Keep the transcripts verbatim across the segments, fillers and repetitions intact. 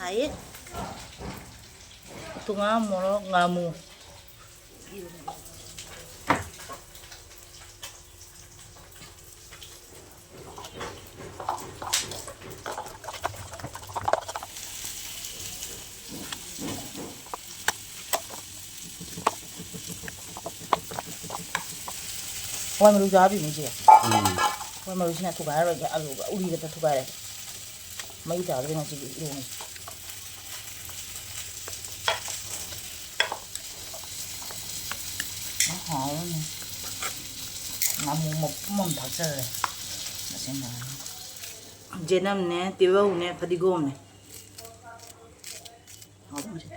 ꯑꯩ ꯇꯨꯉꯥ ꯃꯣꯔꯣꯛ ꯉꯥꯃꯨ꯫ ꯍꯋꯥꯏ ꯃꯔꯨꯁꯨ ꯍꯥꯞꯄꯤꯅꯦ ꯏꯆꯦ꯫ ꯎꯝ꯫ ꯍꯋꯥꯏ ꯃꯔꯨꯁꯤꯅ ꯊꯨꯒꯥꯏꯔꯔꯣꯏꯒꯦ, ꯑꯂꯨꯒ ꯎꯔꯤꯒꯗ ꯊꯨꯒꯥꯏꯔꯒꯦ꯫ ꯃꯩ ꯇꯥꯗ꯭ꯔꯦ ꯉꯁꯤꯗꯤ ꯏꯔꯣꯟꯕꯁꯦ꯫ ꯍꯥꯎꯔꯅꯤ꯫ ꯉꯥꯃꯨ ꯃꯄꯨꯝ ꯑꯃ ꯊꯥꯛꯆꯜꯂꯦ꯫ ꯃꯁꯤ ꯉꯥꯏꯔꯅꯤ꯫ ꯖꯦꯅꯝꯅꯦ, ꯇꯤꯜꯍꯧꯅꯦ, ꯐꯗꯤꯒꯣꯝꯅꯦ꯫ ꯍꯥꯎꯕ ꯃꯁꯤ꯫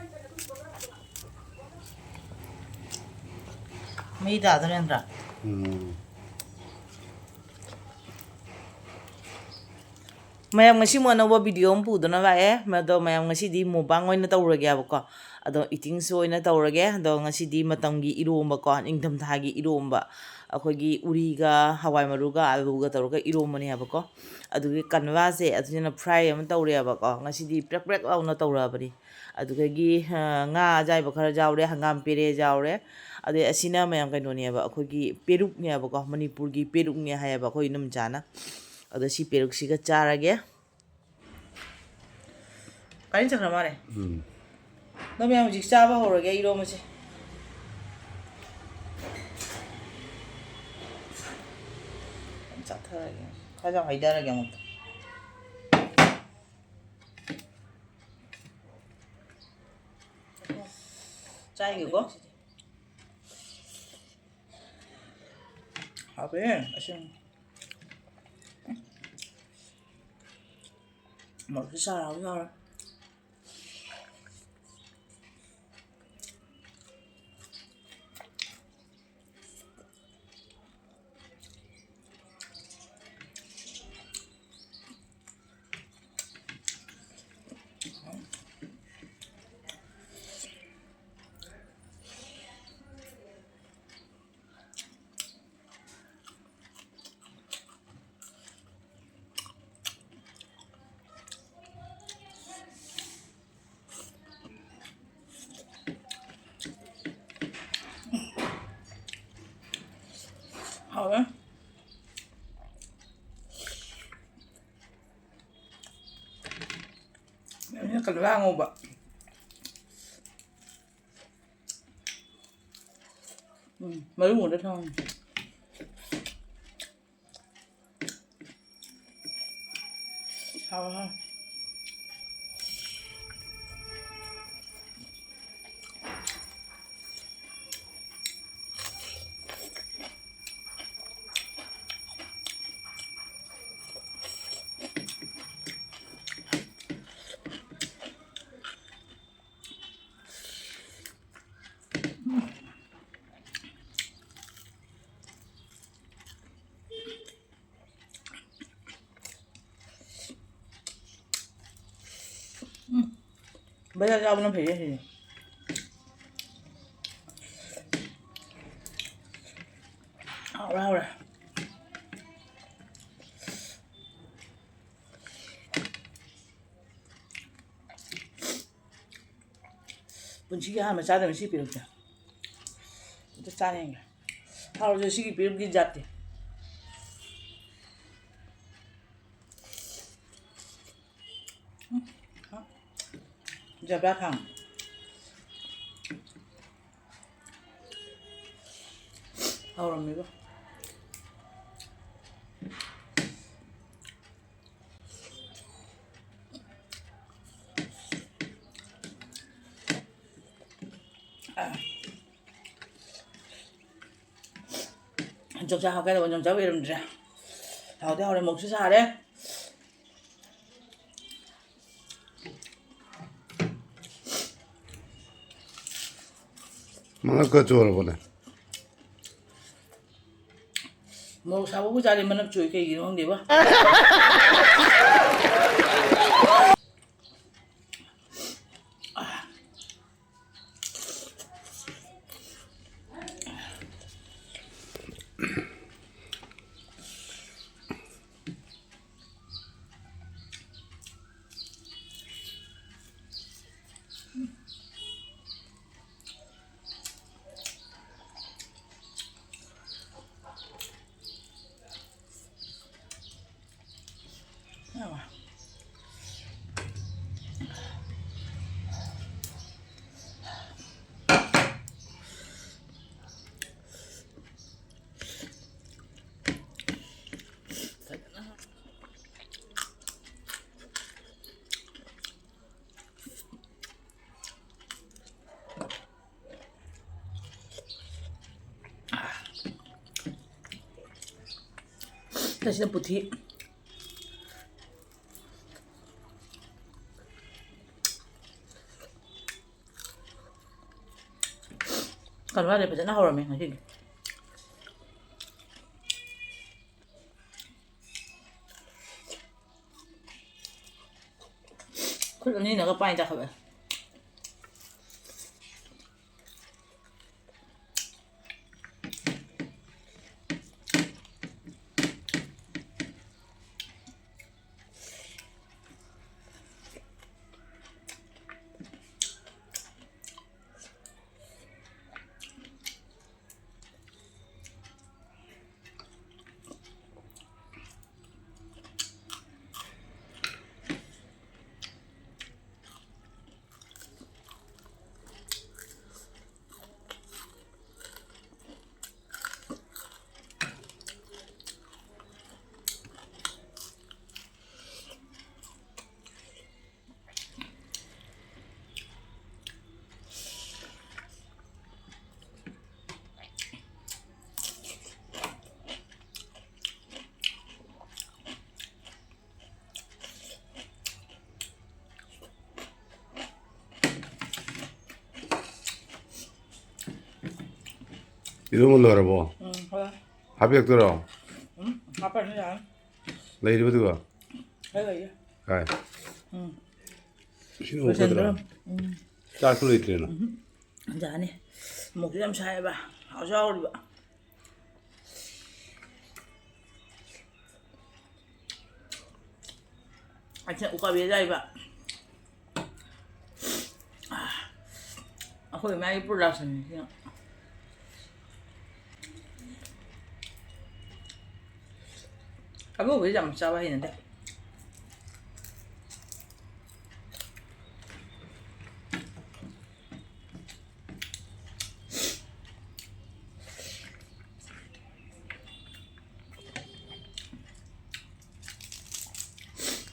ꯃꯩ ꯇꯥꯗꯣꯔꯦ ꯅꯠꯇ꯭ꯔꯥ? ꯎꯝ꯫ ꯃꯌꯥꯝ, ꯉꯁꯤ ꯑꯃꯨꯛ ꯑꯅꯧꯕ video ꯑꯃ ꯄꯨꯗꯨꯅ ꯂꯥꯛꯑꯦ꯫ ꯑꯗꯣ ꯃꯌꯥꯝ, ꯉꯁꯤꯗꯤ mukbang ꯑꯣꯏꯅ ꯇꯧꯔꯒꯦꯕꯀꯣ꯫ ꯑꯗꯣ eatingꯁꯨ ꯑꯣꯏꯅ ꯇꯧꯔꯒꯦ꯫ ꯑꯗꯣ ꯉꯁꯤꯗꯤ ꯃꯇꯝꯒꯤ ꯏꯔꯣꯝꯕꯀꯣ, ꯅꯤꯡꯊꯝꯊꯥꯒꯤ ꯏꯔꯣꯝꯕ꯫ ꯑꯩꯈꯣꯏꯒꯤ ꯎꯔꯤꯒ ꯍꯋꯥꯏ ꯃꯔꯨꯒ ꯑꯂꯨꯒ ꯇꯧꯔꯒ ꯏꯔꯣꯝꯕꯅꯦꯕꯀꯣ꯫ ꯑꯗꯨꯒꯤ ꯀꯟꯋꯥꯁꯦ ꯑꯗꯨꯅ fry ꯑꯃ ꯇꯧꯔꯦꯕꯀꯣ꯫ ꯉꯁꯤꯗꯤ ꯄ꯭ꯔꯦꯛ ꯄ꯭ꯔꯦꯛ ꯂꯥꯎꯅ ꯇꯧꯔꯛꯑꯕꯅꯤ꯫ ꯑꯗꯨꯗꯒꯤ, ꯑ, ꯉꯥ ꯑꯌꯥꯏꯕ ꯈꯔ ꯌꯥꯎꯔꯦ, ꯍꯪꯒꯥꯝ ꯄꯦꯔꯦ ꯌꯥꯎꯔꯦ꯫ ꯑꯗꯩ ꯑꯁꯤꯅ ꯃꯌꯥꯝ ꯀꯩꯅꯣꯅꯦꯕ, ꯑꯩꯈꯣꯏꯒꯤ ꯄꯦꯔꯨꯛꯅꯦꯕꯀꯣ, ꯃꯅꯤꯄꯨꯔꯒꯤ ꯄꯦꯔꯨꯛꯅꯦ ꯍꯥꯏꯌꯦꯕ ꯑꯩꯈꯣꯏ ꯏꯅꯝꯆꯥꯅ꯫ ꯑꯗꯣ ꯁꯤ ꯄꯦꯔꯨꯛꯁꯤꯒ ꯆꯥꯔꯒꯦ꯫ ꯀꯥꯏ ꯆꯠꯈ꯭ꯔ ꯃꯥꯜꯂꯦ? ꯎꯝ꯫ ꯑꯗꯣ ꯃꯌꯥꯝ ꯍꯧꯖꯤꯛ ꯆꯥꯕ ꯍꯧꯔꯒꯦ ꯏꯔꯣꯝꯕꯁꯦ꯫ ꯌꯥꯝ ꯆꯥꯊꯔꯒꯦ꯫ ꯈꯔ ꯌꯥꯝ ꯍꯩꯊꯔꯒꯦ ꯑꯃꯨꯛꯇ꯫ ꯆꯥꯏꯒꯦꯀꯣ꯫ ꯍꯥꯎꯋꯦ, ꯑꯁꯦꯡꯕ꯫ ꯃꯣꯔꯣꯛꯁꯨ ꯁꯥꯔ ꯍꯥꯎꯁꯨ ꯍꯥꯎꯔꯦ꯫ ꯍꯥꯎꯋꯦ꯫ ꯑꯩꯅ ꯀꯂꯔ ꯑꯉꯧꯕ꯫ ꯎꯝ, ꯃꯔꯨ ꯉꯥꯛꯇ ꯊꯝꯃꯦ꯫ ꯍꯥꯎꯋꯦ, ꯍꯥꯎꯋꯦ꯫ ꯎꯝ꯫ ꯕꯖꯥꯔ ꯆꯥꯕꯅ ꯐꯩꯌꯦ ꯁꯤꯗꯤ꯫ ꯍꯥꯎꯔꯦ, ꯍꯥꯎꯔꯦ꯫ ꯄꯨꯟꯁꯤꯒꯤ ꯑꯍꯥꯟꯕ ꯆꯥꯗꯕꯅꯤ ꯁꯤ ꯄꯤꯔꯨꯛꯁꯦ꯫ ꯑꯝꯇ ꯆꯥꯅꯤꯡꯉꯦ꯫ ꯍꯥꯎꯔꯁꯨ ꯁꯤꯒꯤ ꯄꯤꯔꯨꯛꯀꯤ ꯖꯥꯠꯇꯤ꯫ ꯎꯝ, ꯍꯥ꯫ ꯖꯕ꯭ꯔꯥ ꯊꯥꯎ꯫ ꯍꯥꯎꯔꯝꯃꯦꯕ꯫ ꯌꯣꯡꯆꯥꯛ ꯍꯥꯞꯀꯦ ꯇꯧꯕ, ꯌꯣꯡꯆꯥꯛ ꯂꯩꯔꯝꯗ꯭ꯔꯦ꯫ ꯍꯥꯎꯗꯤ ꯍꯥꯎꯔꯦ, ꯃꯣꯔꯣꯛꯁꯨ ꯁꯥꯔꯦ꯫ ꯃꯉꯛꯀ ꯆꯣꯔꯕꯅꯦ꯫ ꯃꯣꯔꯣꯛ ꯁꯥꯕꯕꯨ ꯆꯥꯔꯦ, ꯃꯅꯞ ꯆꯣꯏ ꯀꯩꯒꯤꯅꯣ ꯈꯪꯗꯦꯕ꯫ ꯑꯁꯤꯅ ꯄꯨꯊꯤ꯫ ꯀꯩꯅꯣ ꯍꯥꯏꯔꯦ, ꯐꯖꯅ ꯍꯧꯔꯝꯃꯦ ꯉꯁꯤꯗꯤ꯫ ꯈꯨꯠ ꯑꯅꯤꯅꯒ ꯄꯥꯏ ꯆꯥꯈꯠꯂꯦ꯫ ꯏꯔꯣꯟꯕ ꯂꯣꯏꯔꯕꯣ? ꯎꯝ, ꯍꯣꯏ꯫ ꯍꯥꯞꯄꯤꯔꯛꯇꯣꯏꯔꯣ? ꯎꯝ, ꯍꯥꯞꯄꯅꯤ ꯌꯥꯔꯦ꯫ ꯂꯩꯔꯤꯕꯗꯨꯒ? ꯍꯣꯏ, ꯂꯩꯌꯦ꯫ ꯀꯥꯏ? ꯎꯝ꯫ ꯁꯤꯅ ꯑꯃꯨꯛ ꯂꯣꯏꯁꯟꯈ꯭ꯔꯣ꯫ ꯐꯠꯇ꯭ꯔꯣ? ꯎꯝ꯫ ꯆꯥꯛꯁꯨ ꯂꯩꯇ꯭ꯔꯦꯅ꯫ ꯎꯝ꯫ ꯌꯥꯅꯤ꯫ ꯃꯣꯔꯣꯛꯁꯨ ꯌꯥꯝ ꯁꯥꯏꯌꯦꯕ꯫ ꯍꯥꯎꯁꯨ ꯍꯥꯎꯔꯤꯕ꯫ ꯑꯁꯤꯅ ꯎꯀꯥꯕꯤ ꯑꯌꯥꯏꯕ꯫ ꯑꯩꯈꯣꯏ ꯏꯃꯥꯒꯤ production ꯅꯤ ꯁꯤꯅ꯫ ꯑꯉꯧꯕꯁꯦ ꯌꯥꯝ ꯆꯥꯕ ꯍꯩꯅꯗꯦ꯫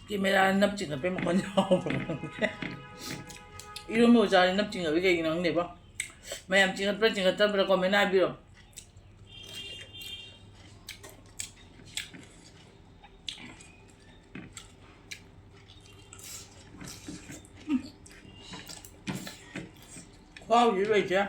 Camera ꯅꯞ ꯆꯤꯡꯈꯠꯄꯩ ꯃꯈꯣꯟ ꯌꯥꯎꯕ꯭ꯔꯥ ꯈꯪꯗꯦ꯫ ꯏꯔꯣꯟꯕ ꯑꯣꯖꯥꯗꯤ ꯅꯞ ꯆꯤꯡꯈꯠꯄꯤ ꯀꯩꯒꯤꯅꯣ ꯈꯪꯗꯦꯕꯣ꯫ ꯃꯌꯥꯝ ꯆꯤꯡꯈꯠꯄ꯭ꯔꯥ ꯆꯤꯡꯈꯠꯇꯕ꯭ꯔꯥ comment ꯍꯥꯏꯕꯤꯔꯣ꯫ ꯈꯨꯍꯥꯎꯁꯤ ꯂꯩꯇꯦ꯫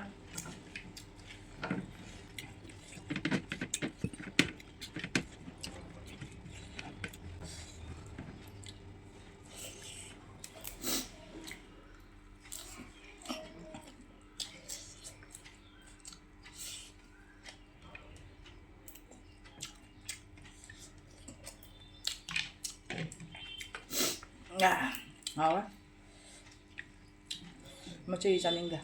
ꯑꯥ, ꯍꯥꯎꯔꯦ꯫ ꯃꯆꯦ ꯆꯥꯅꯤꯡꯗꯦ꯫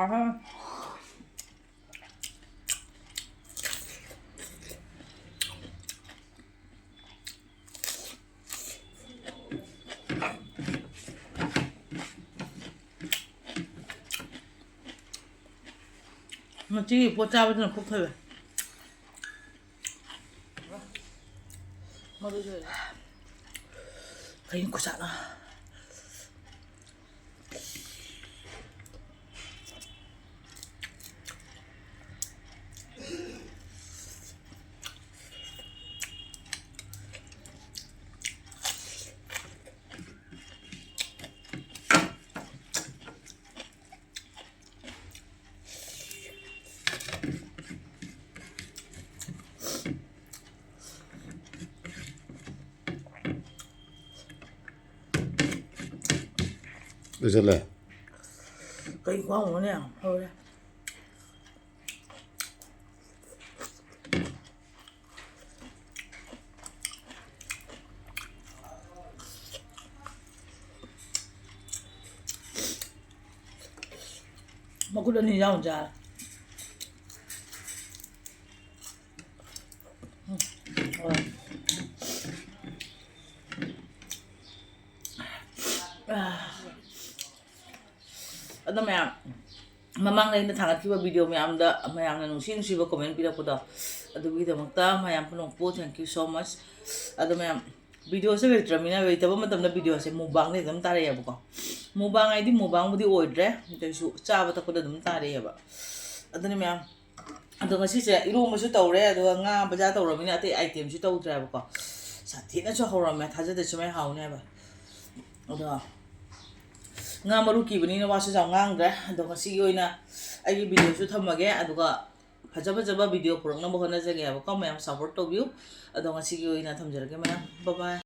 ꯑꯍꯥ꯫ ꯃꯆꯤꯒꯤ ꯄꯣꯠ ꯆꯥꯕꯗꯨꯅ ꯄꯨꯛ ꯊꯜꯂꯦ꯫ ꯃꯗꯨꯁꯨ ꯀꯩꯅꯣ ꯈꯨꯆꯥꯛꯅ꯫ ꯂꯣꯏꯁꯜꯂꯦ꯫ ꯀꯩ ꯈ꯭ꯋꯥꯡꯅꯣꯅꯦ? ꯍꯧꯔꯦ꯫ ꯃꯈꯨꯠ ꯑꯅꯤ ꯌꯥꯎꯅ ꯆꯥꯔꯦ꯫ ꯎꯝ, ꯍꯣꯏ꯫ ꯑꯥ꯫ ꯑꯗꯣ ꯃꯌꯥꯝ, ꯃꯃꯥꯡꯗ ꯑꯩꯅ ꯊꯥꯒꯠꯈꯤꯕ video ꯃꯌꯥꯝꯗ ꯃꯌꯥꯝꯅ ꯅꯨꯡꯁꯤ ꯅꯨꯡꯁꯤꯕ comment ꯄꯤꯔꯛꯄꯗꯣ, ꯑꯗꯨꯒꯤꯗꯃꯛꯇ ꯃꯌꯥꯝ ꯄꯨꯝꯅꯃꯛꯄꯨ thank you so much꯫ ꯑꯗꯣ ꯃꯌꯥꯝ, videoꯁꯦ ꯂꯩꯇ꯭ꯔꯕꯅꯤꯅ, ꯂꯩꯇꯕ ꯃꯇꯝꯗ videoꯁꯦ mukbangꯗꯤ ꯑꯗꯨꯝ ꯇꯥꯔꯛꯑꯦꯕꯀꯣ꯫ Mukbang ꯍꯥꯏꯗꯤ mukbangꯕꯨꯗꯤ ꯑꯣꯏꯗ꯭ꯔꯦ, ꯑꯗꯨꯏꯁꯨ ꯆꯥꯕ ꯊꯛꯄꯗ ꯑꯗꯨꯝ ꯇꯥꯔꯛꯑꯦꯕ꯫ ꯑꯗꯨꯅ ꯃꯌꯥꯝ, ꯑꯗꯣ ꯉꯁꯤꯁꯦ ꯏꯔꯣꯝꯕꯁꯨ ꯇꯧꯔꯦ, ꯑꯗꯨꯒ ꯉꯥ ꯕꯖꯥꯔ ꯇꯧꯔꯕꯅꯤꯅ ꯑꯇꯩ item ꯁꯨ ꯇꯧꯗ꯭ꯔꯦꯕꯀꯣ꯫ ꯁꯥꯊꯤꯅꯁꯨ ꯍꯧꯔꯝꯃꯦ, ꯊꯥꯖꯗꯦ ꯁꯨꯃꯥꯏꯅ ꯍꯥꯎꯅꯦꯕ꯫ ꯑꯗꯣ ꯉꯥ ꯃꯔꯨ ꯀꯤꯕꯅꯤꯅ ꯋꯥꯁꯨ ꯌꯥꯝ ꯉꯥꯡꯗ꯭ꯔꯦ꯫ ꯑꯗꯣ ꯉꯁꯤꯒꯤ ꯑꯣꯏꯅ ꯑꯩꯒꯤ video ꯁꯨ ꯊꯝꯃꯒꯦ, ꯑꯗꯨꯒ ꯐꯖ ꯐꯖꯕ video ꯄꯨꯔꯛꯅꯕ ꯍꯣꯠꯅꯖꯒꯦꯕꯀꯣ꯫ ꯃꯌꯥꯝ support ꯇꯧꯕꯤꯌꯨ꯫ ꯑꯗꯣ ꯉꯁꯤꯒꯤ ꯑꯣꯏꯅ ꯊꯝꯖꯔꯒꯦ ꯃꯌꯥꯝ, bye bye꯫